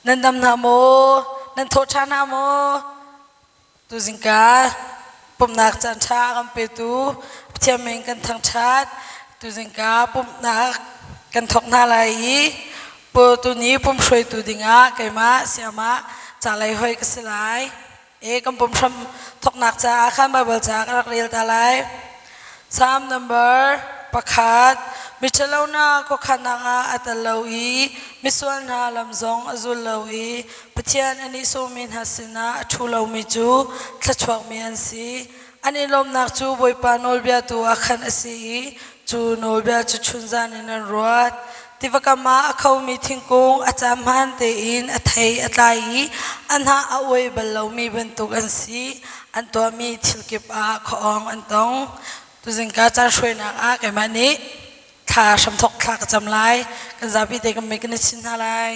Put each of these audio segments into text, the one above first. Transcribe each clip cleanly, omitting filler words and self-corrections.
Nan dam hna maw? Nan thaw ṭha hna maw? Tuzingka pumhnak caan ṭha a kan petu Pathian min kan thangṭhat. Tuzingka pumhnak kan thawk hna lai i tuni pum hruaitu dingah keimah sayamah ca lei hoi ka si lai. E kan pum hram thawknak caah khan Baibal ca ka rak rel ta lai. Psalm number 1. Miṭhalo hna khuakhannak ah a tel lo i misual hna lam zong a zul lo i Pathian a nihsawhmi hna sinah a ṭhu lomi cu thluachuakmi an si. An i lawmnak cu Bawipa nawlbia tu ah khan a si i cu nawlbia cu chunzan in an ruat. Tiva kam ah a khomi thingkung a cam hmaan tein a thei a tlai i a hnah a uai bal lomi bantuk an si. An tuahmi thil kip ah khuaawng an tong. Tuzingka caan hruainak ah keimah nih thla hramthawk thla ka cam lai. Kan zapi te kan mei kan i chin hna lai.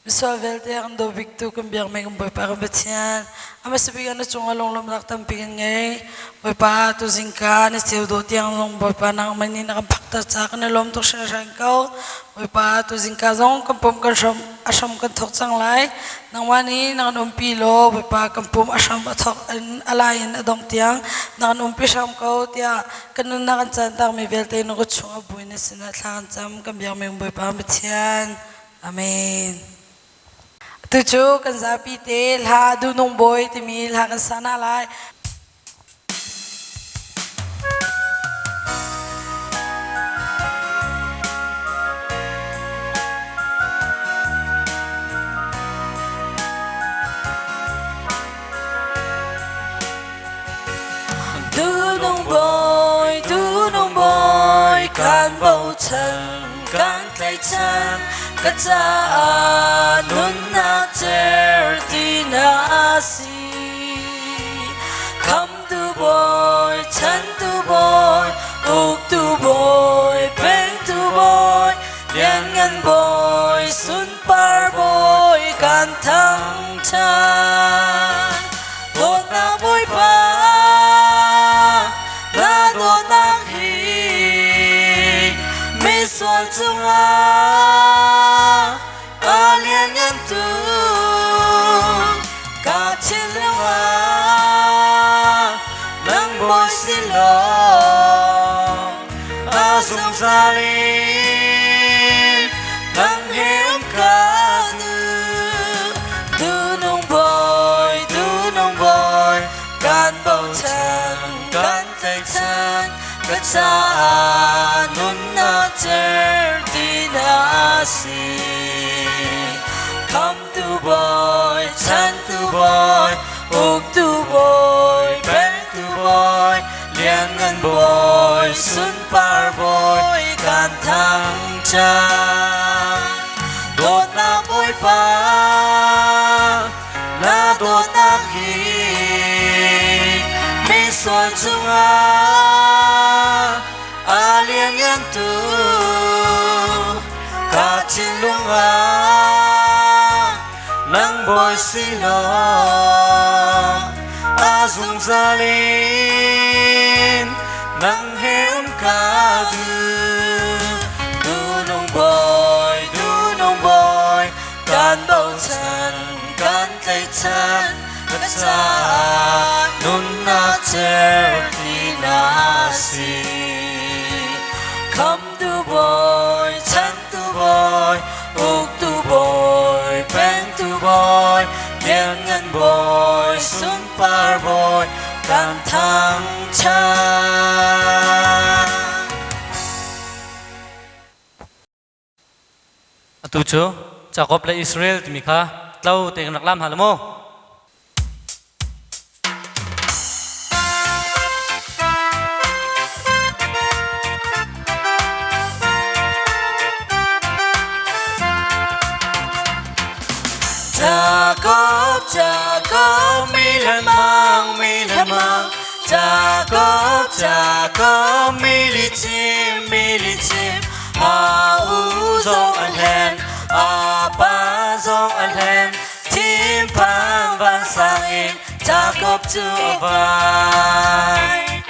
Misual vialte a kan daw biktu kan biakmi kan Bawipa kan Pathian, a hmasa bik ah na cungah lunglawmhnak tampi kan ngei. Bawipa, tuzingka na ceu dawh tiang zong Bawipa nangmah nih na kan phakter caah kan i lawm tuk hringhran ko. Bawipa, tuzingka zong kan pum kan hram a hram kan thawk cang lai. Nangmah nih na kan umpi law Bawipa kan pum a hram a thawk in a lai in a dongh tiang na kan umpi hram ko tiah kan nunnak kan caan takmi vialte na kut chungah buin na sinah thla kan cam kan biakmi Bawipa Pathian. Amen. Atu cu kan zapi te hla Dunung Bawi timi hla kan sa hna lai. Dunung Bawi, Dunung Bawi, kan bochan, kan tlaichan ka caah nunnak cer ti na si. Khamtu Bawi, chantu Bawi, uktu Bawi, pengtu Bawi, lianngan Bawi, sunpar Bawi, kan thangṭhat. Dawtnak Bawipa, na dawtnak hi misual cungah a lianngan tuk. Ka thinlung ah nang bawi si law, a zungzal in nang he um ka duh. Dunung bawi, dunung bawi, kan bochan, kan tlaihchan, ka caah nunnak cer ti na si. Khamtu bawi, chantu bawi, uktu bawi, pengtu bawi, lianngan bawi, sunpar bawi, kan thangṭhat. Dawtnak Bawipa, na dawtnak hi misual cungah a lianngan tuk. Ka thinlung ah nang bawi si law, a zungzal in nang he um ka duh. Dunung bawi, dunung bawi, kan bochan, kan tlaihchan, ka caah nunnak cer ti na si. Khamtu bawi, chantu bawi, uktu bawi, pengtu bawi, lianngan bawi, sunpar bawi, kan thangṭhat. Atu cu Jakob le Israel timi kha tlo te kan rak lam hna la mu. Jacob, Jacob, mi lemang, mi lemang. Jacob, Jacob, mi li chim, mi li chim. A u zong a hlen, a pa zong a hlen. Thinphang vansang in Jacob cu a vai.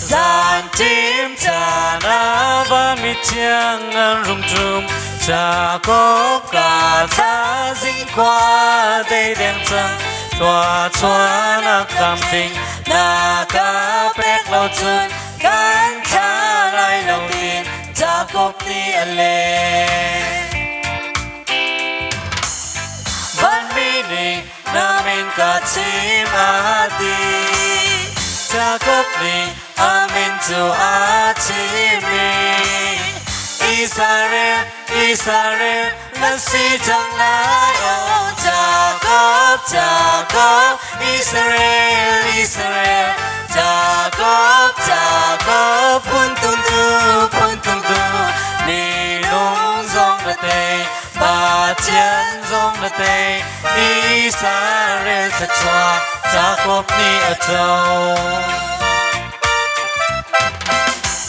Zan tim caan ah va mi thiang an rung ṭum. Jacob ka thlazing khua dei deng cang tua chuanak tam ding na ka pek lo cun kan thla lai lo tin Jacob nih a leh. Vanmi nih na min ka chim a ti. Jacob nih a min cu a chim i Israel, Israel, na si cang lai. Oh Jacob, Jacob, Israel, Israel, Jacob, Jacob, phun tung tu, phun tung tu, minung zong na tei, Pathian zong na tei, Israel thluachuah Jacob nih a co.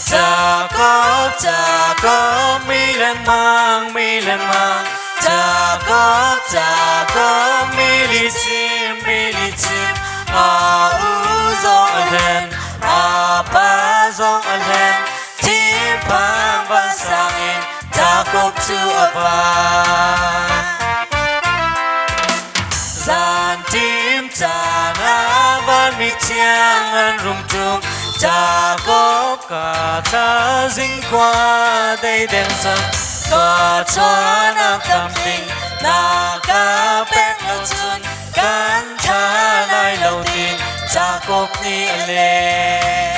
Jacob, Jacob, mi lengmang, mi lengmang, Jacob, Jacob, mi lihchim, mi lihchim, a u zong a hlen, a pa zong a hlen, thinphang vansang in Jacob cu a van. Zan ṭim caan ah vanmi thiang an rung ṭum, Jacob ka thlazing khua dei deng cang, ka chuanak tam ding na ka pek lo cun kan thla lai lo tin Jacob nih a leh.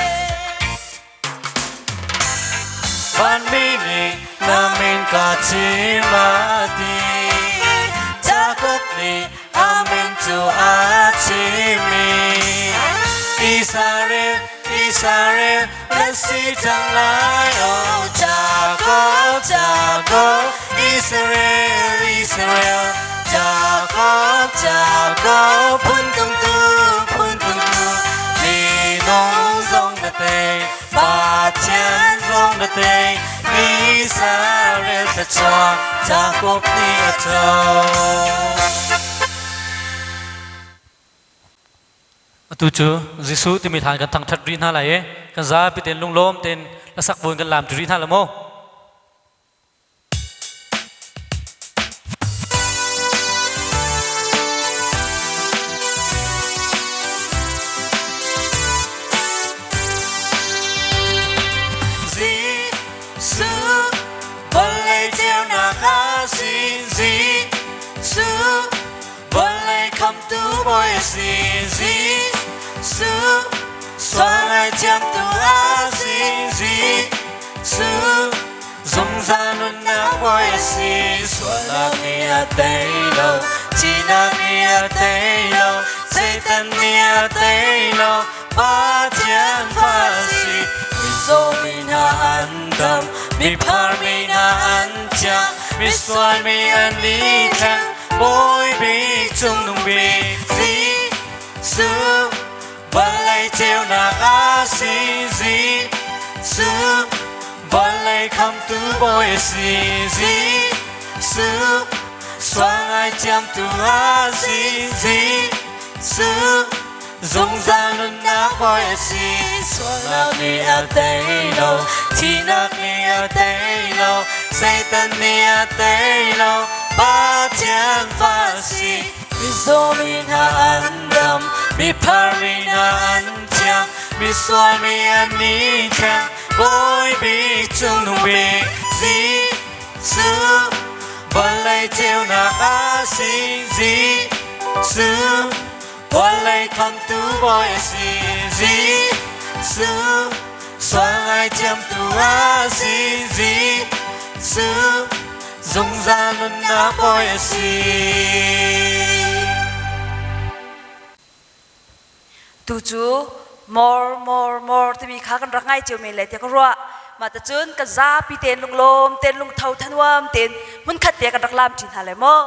Vanmi nih na min ka chim a ti. Jacob nih a min cu a chim i Israel, Israel, na si cang lai. Oh Jacob, Jacob, Israel, Israel, Jacob, Jacob, phun tung tu, phun tung tu, minung zong na tei, Pathian zong na tei, Israel thluachuah Jacob nih a co. Atu cu Jesuh timi hlan kan thangṭhat rih hna lai i kan zapi tein lunglawm tein hlasak buin kan laam ṭi rih hna la maw? Jesuh vawlei ceunak a si Jesuh vawlei khamtu bawi a si Jesuh sual ngaihthiamtu a si Jesuh zungzal nunnak bawi a si Sualnak nih a tei lo thihnak nih a tei lo Satan nih a tei lo Pathian fa a si Mizaw mi hna an dam miphar mi hna an thiang misual mi an i thleng Bawi bik cungnung bik Jesuh vawlei ceunak a si Jesuh vawlei khamtu bawi a si Jesuh sual ngaithiamtu a si Jesuh zungzal nunnak bawi a si Sualnak nih a tei lo thihnak nih a tei lo Satan nih a tei lo Pathian fa a si Mizaw mi hna an dam miphar mi hna an thiang misual mi an i thleng Bawi bik cungnung bik Jesuh vawlei ceunak a si Jesuh vawlei khamtu bawi a si Jesuh sual ngaithiamtu a si Jesuh zungzal nunnak bawi a si. Tu cu more more more timi kha kan rak ngai cio men lai tiah ka ruah. Mah tacun kan zapi tein lunglawm tein lungtho thanuam tein hmunkhat te kan rak lam ṭi hna lai maw?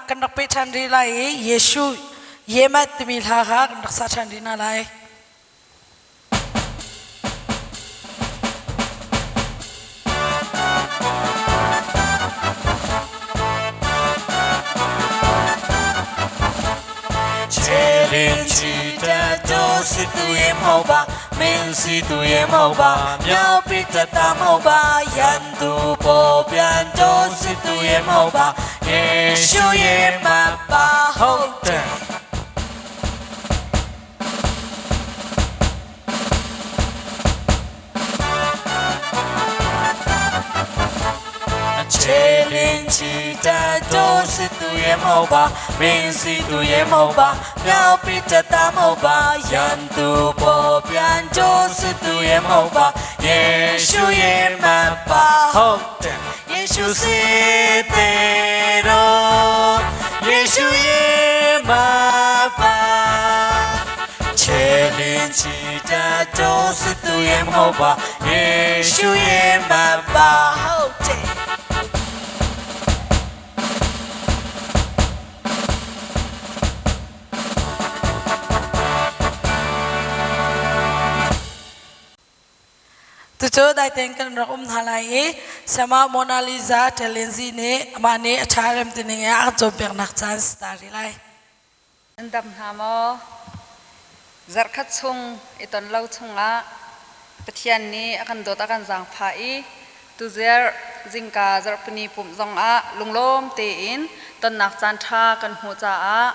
Kan rak peh ṭhan rih lai i Yeshu Yemet timi hla kha kan rak sa ṭhan rih hna lai. စစ်သူရဲ့မဟုတ်ပါမင်းစီသူရဲ့မဟုတ်ပါမြောက်ပိတတမဟုတ်ပါရန်သူပေါ်ပြန်တော့စစ်သူရဲ့မဟုတ်ပါယေရှုရဲ့မပါဟုတ်တယ် ခြေလင်းချီတတို့စစ်သူရဲ့မဟုတ်ပါမင်းစီသူရဲ့မဟုတ်ပါမြောက်ပိတတမဟုတ်ပါရန်သူပေါ်ပြန်တို့စစ်သူရဲ့မဟုတ်ပါယေရှုရဲ့မပါဟုတ်တယ်ယေရှုစစ်တဲ့တော့ယေရှုရဲ့မပါ ခြေလင်းချီတတို့စစ်သူရဲ့မဟုတ်ပါယေရှုရဲ့မပါဟုတ်တယ် Tu cu dai ten kan rak um hna lai i sama Mona Lisa Telenzi nih amah nih a ṭha rem ti ning in a kan cawnpiaknak caan si ta rih lai. Nan dam hna maw? Zarhkhat chung i ton lo chungah Pathian nih a kan dawt a kan zaangfah i tuzer zingka zarhpini pumh zongah lunglawm tein tonnak caan ṭha kan hmuh caah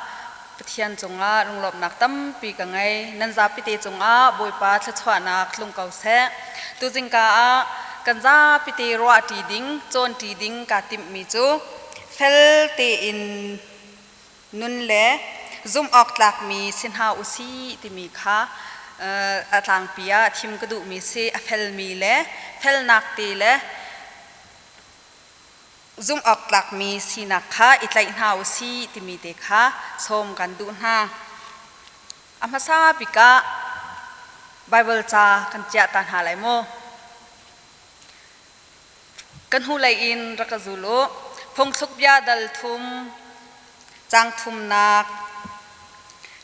Pathian cungah lunglawmhnak tampi ka ngei. Nan zapite cungah Bawipa thluachuahnak tlung ko seh. Tu zingka ah kan zapite ruahṭi ding, cawnṭi ding kaa timhmi cu fel tein nun le zumh awk tlakmi si hna u sih timi kha a tlangpi ah thim ka duhmi si. A felmi le felnak te le zumh awk tlakmi sinak kha i tlaih hna u sih timi te kha sawm kan duh hna. A hmasa bik ah Baibal ca kan ciah ta hna lai mu. Kan hnulei in rak ka zul u. Phungthluk bia dal thum, caang thumnak.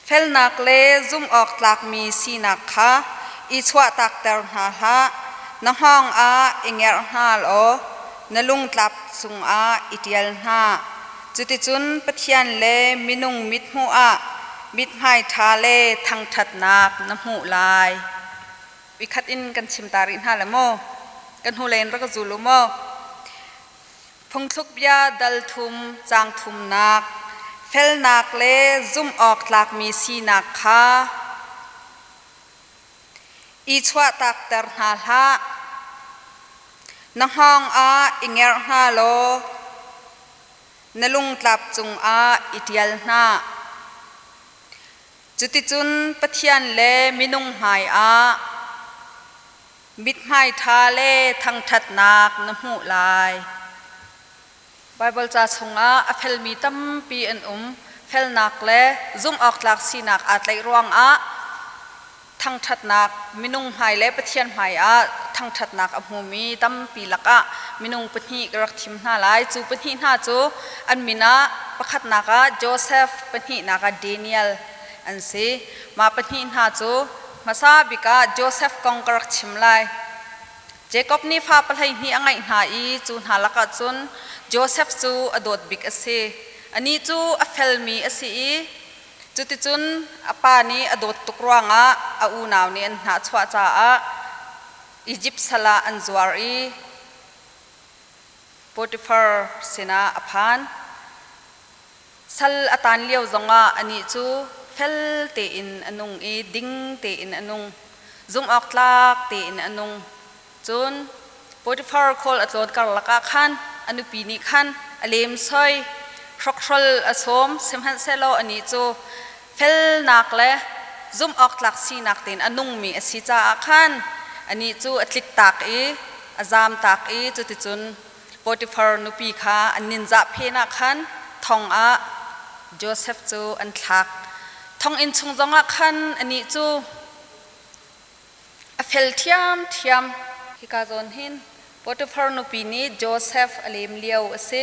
Felnak le zumh awk tlakmi sinak kha i chuahtakter hna hlah. Na hngawng ah i ngerh hna law na lungtlap cungah i ṭial hna. Cuticun Pathian le minung mithmuh ah mithmai ṭha le thangṭhatnak na hmuh lai. Uikhat in kan chim ta rih hna le maw? Kan hnulei in rak ka zul u maw? Phungthluk bia dal thum caang thumnak felnak le zumh awk tlakmi sinak kha i chuahtakter hna hlah. Na hngawng ah i ngerh hna law na lungtlap cungah i ṭial hna. Cuticun Pathian le minung hmaiah mithmai ṭha le thangṭhatnak na hmuh lai. Baibal ca chungah a felmi tampi an um. Felnak le zumhawktlak sinak aa tlaih ruangah thangṭhatnak minung hmai le Pathian hmaiah thangṭhatnak a hmumi tampi lakah minung pahnih ka rak thim hna lai. Cu pahnih hna cu an min ah pakhatnak ah Joseph, pahnihnak ah Daniel an si. Mah pahnih hna cu hmasa bik ah Joseph kong ka rak chim lai. Jacob nih fa 12 a ngeih hna i cu hna lakah cun Joseph cu a dawt bik a si. Anih cu a felmi a si i Cuticun a pa nih a dawt tuk ruangah a unau nih an hnahchuah caah Izipt sal ah an zuar i Potifar sinah a phan. Sal a taan lio zongah anih cu fel tein a nung i ding tein a nung, zumhawktlak tein a nung. Cun Potifar khawl a tlawn karlak ah khan a nupi nih khan a lemsoi hrokhrol a sawm, sihmanhsehlaw anih cu felnak le zumhawktlak sinak tein a nungmi a si caah khan anih cu a tliktak i a zamtak i cuticun Potifar nupi kha an ninzah phen ah khan thong ah Josef cu an thlak. Thonginn chung zongah khan anih cu A fel ṭhiamṭhiam. Hika zawn hin Potifar nupi nih Josef a lem lio a si.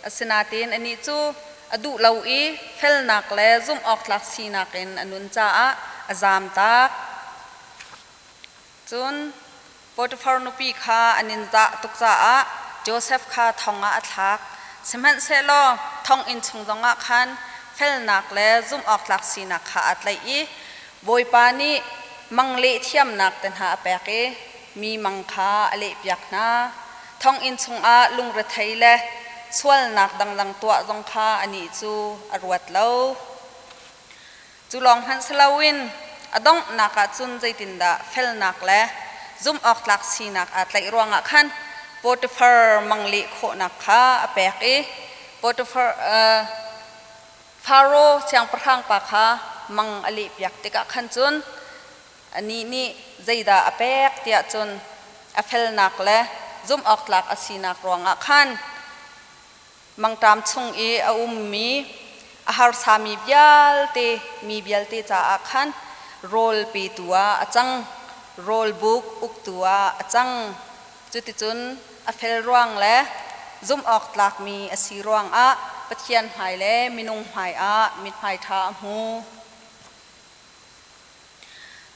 Asinain anih cu a duh lo i felnak le zumhawktlak sinak in a nun caah a zamtak. Cun Potifar nupi kha an in zah tuk caah Josef kha thong ah a thlak. Sihmanhsehlaw thonginn chung zongah khan felnak le zumhawktlak sinak kha aa tlaih i. Bawipa nih mang leh thiamnak te hna a pek i mi mang kha a lehpiak hna. Thonginn chungah lungrethei le sualnak dangdang tuah zong kha anih cu a ruat lo. Cu lawng hmanh si loin a donghnak ah cun zeitindah felnak le zumhawktlak sinak aa tlaih ruangah khan Potifar mang leh khawhnak kha a pek i Potifar Faro siangpahrang pa kha mang a lehpiak tikah khan cun anih nih zeidah a pek tiah cun a felnak le zumhawktlak a sinak ruangah khan mangṭam chung i a ummi a harsami vialte mi vialte caah khan rawl petu ah a cang, rawl buk uktu ah a cang. Cuticun a fel ruang le zumhawktlakmi a si ruangah Pathian hmai le minung hmaiah mithmai ṭha a hmu.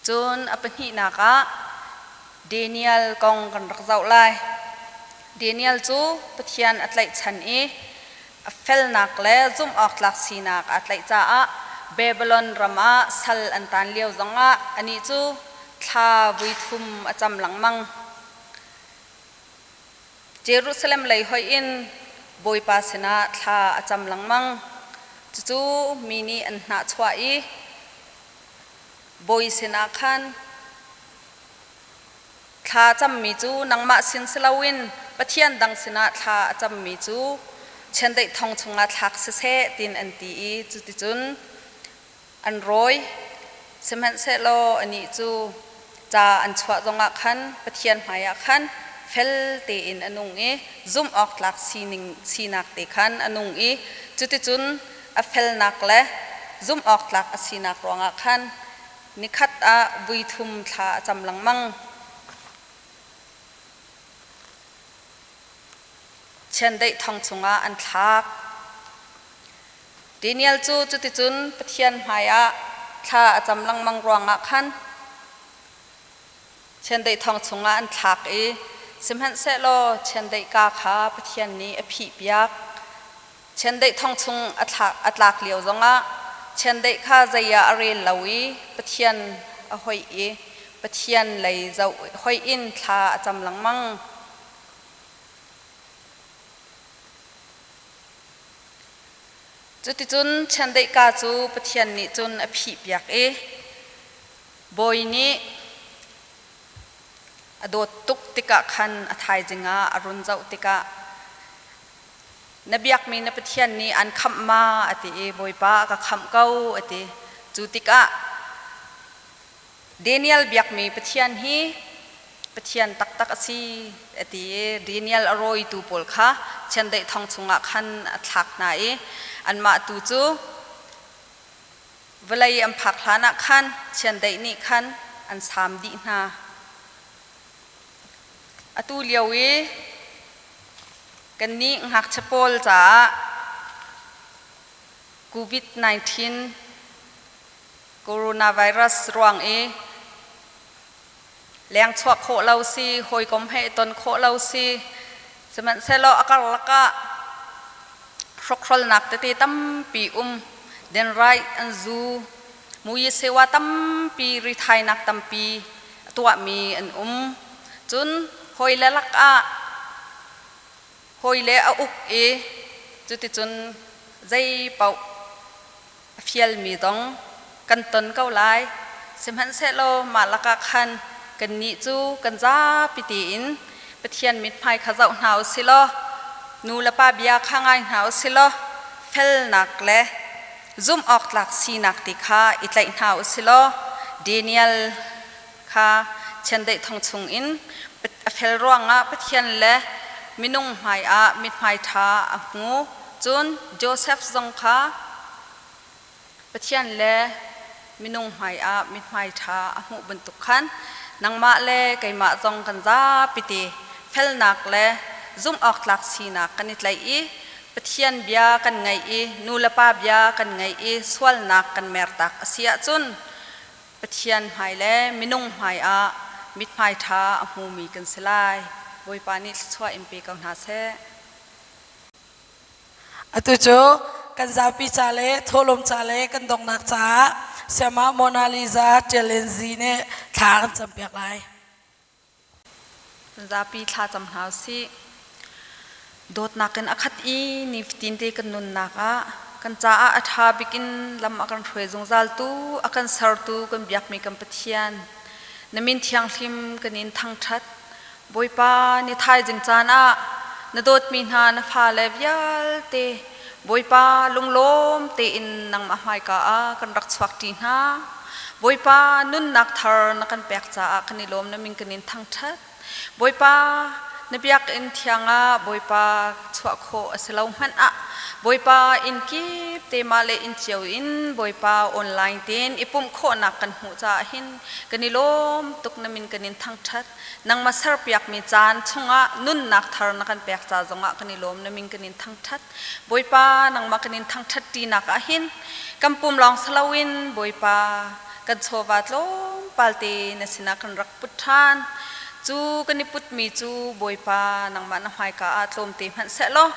Cun a pahnihnak ah Daniel kong kan rak zoh lai. Daniel cu Pathian a tlaihchan i a felnak le zumhawktlak sinak aa tlaih caah Babylon ram ah sal an taan lio zongah anih cu thla vui thum a cam lengmang. Jerusalem lei hoih in Bawipa sinah thla a cam lengmang. Cucu mi nih an hnahchuah i bawi sinah khan thla a cammi cu nangmah sin si loin Pathian dang sinah thla a cammi cu chiandeih thong chungah thlak siseh tiin an ti i cuticun an rawi. Sihmanhsehlaw anih cu ca an chuah zongah khan Pathian hmaiah khan fel tein a nung i zumh awk tlak sining sinak te khan a nung i cuticun a felnak le zumh awk tlak a sinak ruangah khan nikhat ah vui thum thla a cam lengmang. Chiandeih thong chungah an thlak. Daniel cu cuticun Pathian hmaiah thla a cam lengmang ruangah khan chiandeih thong chungah an thlak i sihmanhsehlaw chiandeih kaa kha Pathian nih a phihpiak. Chiandeih thong chung a thlak a tlak lio zongah chiandeih kha zei ah a rel lo i Pathian a hoih i Pathian lei zoh hoih in thla a cam lengmang. Cuticun chiandeih ka cu Pathian nih cun a phihpiak i bawi nih a dawt tuk tikah khan a thaizing ah a run zoh tikah na biakmi na Pathian nih an khamh ma a ti i Bawipa a ka khamh ko a ti. Cu tikah Daniel biakmi Pathian hi Pathian taktak a si a ti i Daniel a rawitu pawl kha chiandeih thong chungah khan a thlak hna i anmah tu cu vawlei an phak hlanah khan chiandeih nih khan an saam dih hna. Atu lio i kannih ngakchia pawl caah COVID-19 coronavirus ruang i leng chuah khawh lo si, hawikom he ton khawh lo si, sihmanhsehlaw a karlak ah hrokhrolnak tete tampi um, denrai an zu, muyisewa tampi rithainak tampi a tuahmi an um. Cun hawile lakah hawile a uk i cuticun zei paoh a fialmi zong kan ton ko lai. Sihmanhsehlaw mah lakah khan kannih cu kan zapi tein Pathian mithmai kha zoh hna u sih law nu le pa bia kha ngai hna u sih law felnak le zumh awk tlak sinak ti kha i tlaih hna u sih law Daniel kha chiandeih thong chungin a fel ruangah Pathian le minung hmaiah mithmai ṭha a hmu. Cun Josef zong kha Pathian le minung hmaiah mithmai ṭha a hmuh bantuk khan nangmah le keimah zong kan zapite felnak le zumhawktlak sinak kan i tlaih i Pathian bia kan ngaih i nu le pa bia kan ngaih i sualnak kan mertak a si ahcun Pathian hmai le minung hmai ah mithmai ṭha a hmumi kan si lai. Bawipa nih thluachuah in pe ko hna seh. Atu cu kan zapi ca le thawhlawm ca le kan donghnak caah Sayama Mona Lisa Ṭial Lian Zi nih thla a kan campiak lai. Zapi thla cam hna usih. Dawtnak in a khat i nifatin te kan nunnak ah kan caah a ṭha bik in lam a kan hruai zungzaltu, a kan sertu kan biakmi kan Pathian. Na min thianghlim kan in thangṭhat. Bawipa, ni thaizing caan ah na dawtmi hna na fale vialte Bawipa lunglawm tein nangmah hmaika ah kan rak chuak ṭi hna. Bawipa nunnak thar na kan pek caah kan i lawm na min kan in thangṭhat. Bawipa na biakinn thiang ah Bawipa chuah khawh a si lo hmanh ah Bawipa inn kip te mah le inn cio in Bawipa online tein i pumh khawhnak kan hmuh caah hin kan i lawm tuk na min kan in thangṭhat. Nangmah serpiakmi caan chungah nunnak thar na kan pek ca zongah kan i lawm na min kan in thangṭhat. Bawipa nangmah kan in thangṭhat ṭinak ah hin kan pum lawng si loin Bawipa kan chawva tlawmpal te na sinah kan rak put ṭhan. Cu kan i putmi cu Bawipa nangmah na hmaika ah tlawmte hmanh seh law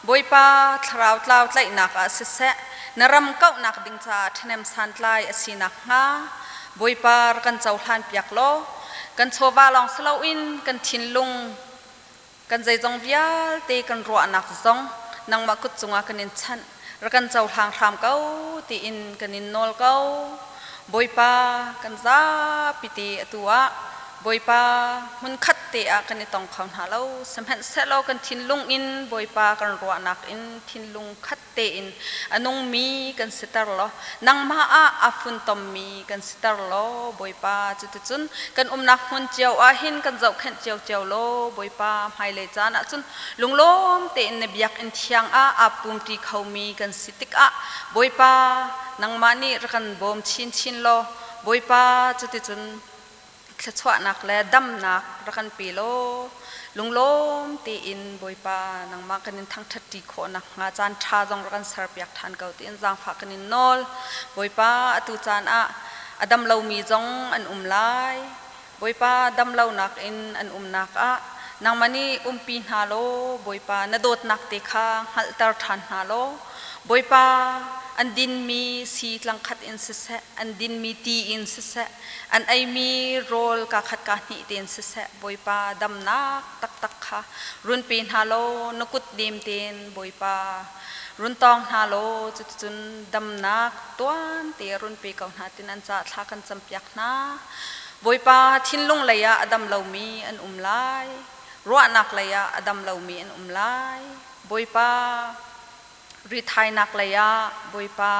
Bawipa thlarau tlau tlaihnak ah siseh na ram kauhnak ding caah ṭhahnem santlai a si nakhnga Bawipa rak kan cohlan piak law kan chawva lawng si loin kan thinlung kan zeizong vialte kan ruahnak zong nangmah kut cungah kan in chanh rak kan cohlang hram ko tiin kan in nawl ko Bawipa kan zapi te atu ah Bawipa hmunkhat te ah kan i tong kho hna lo sihmanhsehlaw kan thinlung in Bawipa kan ruahnak in thinlung khat tein a nungmi kan siter law nangmah ah aa funtommi kan siter law Bawipa cuticun kan umnak hmun cio ah hin kan zohkhenh ciocio law Bawipa hmailei caan ah cun lunglawm tein na biakinn thiang ah aa pumṭi khomi kan si tikah Bawipa nangmah nih rak kan bawm chinchin law Bawipa cuticun thluachuahnak le damnak rak kan pe law lunglawm tein Bawipa nangmah kan in thangṭhat ṭi khawh nakhnga caan ṭha zong rak kan serpiak ṭhan ko tiin zaangfah kan in nawl. Bawipa atu caan ah a dam lomi zong an um lai. Bawipa dam lonak in an umnak ah nangmah nih umpi hna law Bawipa na dawtnak te kha hngalhter ṭhan hna law Bawipa an dinmi sii tlangkhat in siseh an dinmi ti in siseh An eimi rawl kaa khat kaa hnih tein siseh Bawipa damnak taktak kha run pe hna law na kut nem tein Bawipa run tawng hna law cuticun damnak tuan te run pe ko hna tin an caah thla kan campiak hna. Bawipa thinlung lei ah a dam lomi an um lai, ruahnak lei ah a dam lomi an um lai. Bawipa rithainak lei ah Bawipa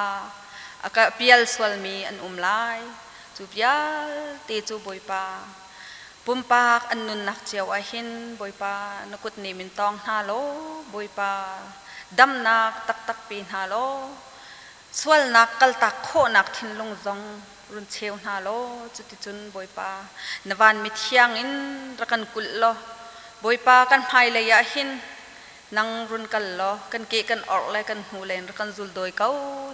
a ka pial sualmi an um lai. Cu vialte cu Bawipa pumpak an nunnak cio ah hin Bawipa na kut nem in tawng hna law Bawipa damnak taktak pe hna law sualnak kaltak khawhnak thinlung zong run cheu hna law cuticun Bawipa na vanmi thiang in rak kan kulh law Bawipa kan hmailei ah hin nang run kal law kan ke kan orh le kan hnu len rak kan zul dawi ko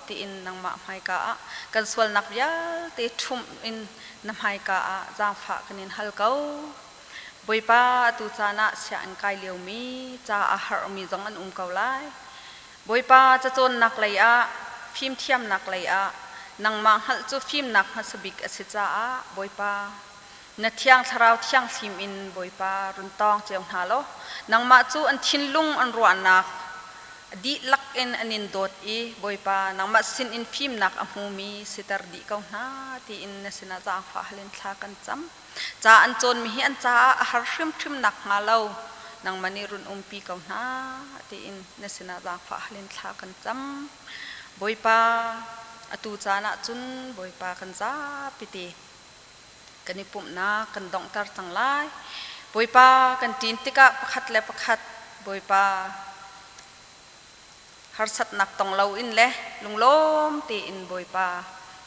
tiin nangmah hmaika ah kan sualnak vialte ṭhumh in na hmaika ah zaangfah kan in hal ko. Bawipa atu caan ah sianginn kai liomi ca a harhmi zong an um ko lai. Bawipa cacawnnak lei ah fimthiamnak lei ah nangmah hngalh cu fimnak hmasa bik a si caah Bawipa Na Thiang Thlarau thianghlim in Bawipa run tawng cio hna law nangmah cu an thinlung an ruahnak dihlak in an in dawt i Bawipa nangmah sin in fimnak a hmumi siter dih ko hna tiin na sinah zaangfah hal in thla kan cam. Ca an cawnmi hi an caah a har hrimhrim nakhnga lo nangmah nih run umpi ko hna tiin na sinah zaangfah hal in thla kan cam. Bawipa atu caan ah cun Bawipa kan zapi te kan i pumhnak kan donghter cang lai. Bawipa kan ṭin tikah pakhat le pakhat Bawipa harsatnak tong loin le lunglawm tein Bawipa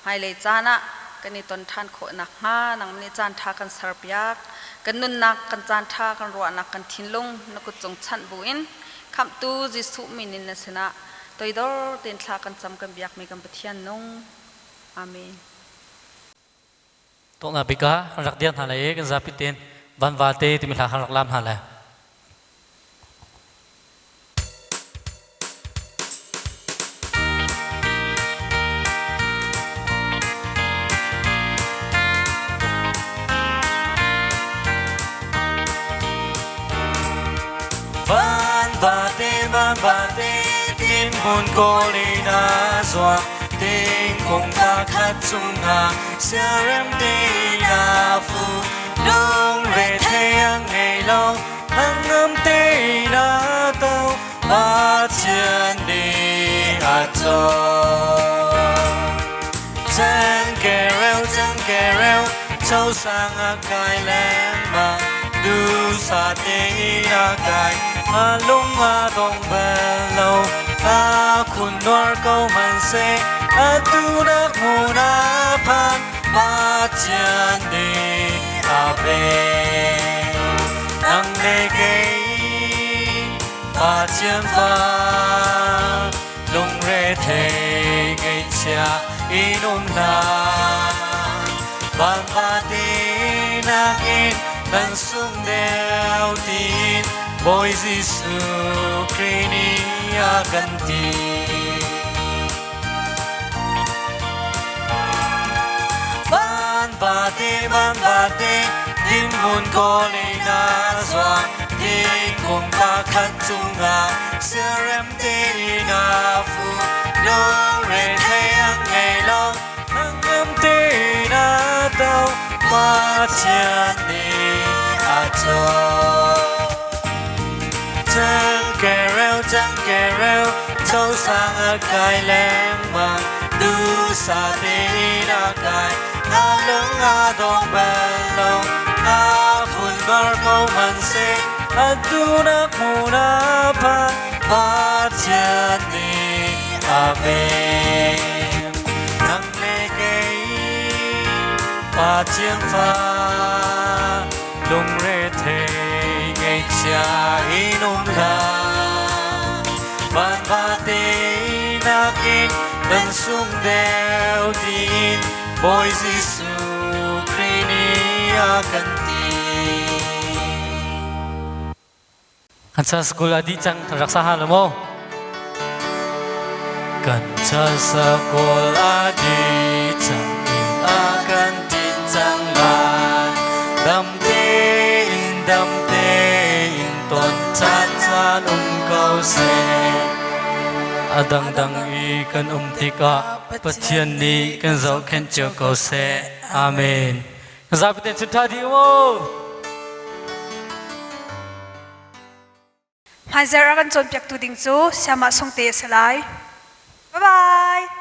hmailei caan ah kan i ton ṭhan khawh nakhnga nangmah nih caan ṭha kan serpiak. Kan nunnak, kan caan ṭha, kan ruahnak, kan thinlung na kut cung chanh buin Khamhtu Jesuh min in na sinah toidor tein thla kan cam kan biakmi kan Pathian nung. Amen. Tawknak bik ah kan rak dir hna lai i kan zapi tein vanva te timi hla kan rak laam hna lai. vate van vate tin hmun kawl in a zuang Tingkung pakhat cungah siarem tein aa fu. Lungre thei a ngei lo, hnangam tein aa to. Pathian nih a cawn. Cangkereu, cangkereu, chosang a kai lengmang. Duhsah tein a kai, a lung a dong bal lo. A khun nuar ko hmanhseh, atu nak hmun a phan. Pathian nih a pek. Nang le kei, Pathian fa, lungrethei ngaihchia in um hlah. Van vate nakin nan sung deuh tiin Bawi Jesuh Khrih nih a kan ti. Van vate, van vate, dinhmun kawl in a zuang. Thingkung pakhat cungah siarem tein aa fu. Lungrethei a ngei lo, hnangam tein aa to. Pathian nih a cawn. Cangkereu, cangkereu, chosang a kai lengmang. Duhsah tein a kai, a lung a dong bal lo. A phun bar ko hmanhseh, atu nak hmun a phan. Pathian nih a pek. Nang le kei, Pathian fa, lungrethei ngaihchia in um hlah. Van vate nakin nan sung deuh tiin Bawi Jesuh Khrih nih a kan ti. Kan cha school a dih cang kan rak sa hal maw? Kan cha school a dih cang in a kan tin cang lai. Dam tein dam tein ton caan caan um ko seh. A dangdang i kan um tikah Pathian nih kan zohkhenh cio ko seh. Amen. Zapi ten chun tha dih mu. Hmaizarh a kan cawnpiaktu ding cu Siamah Sungte a si lai. Bye bye.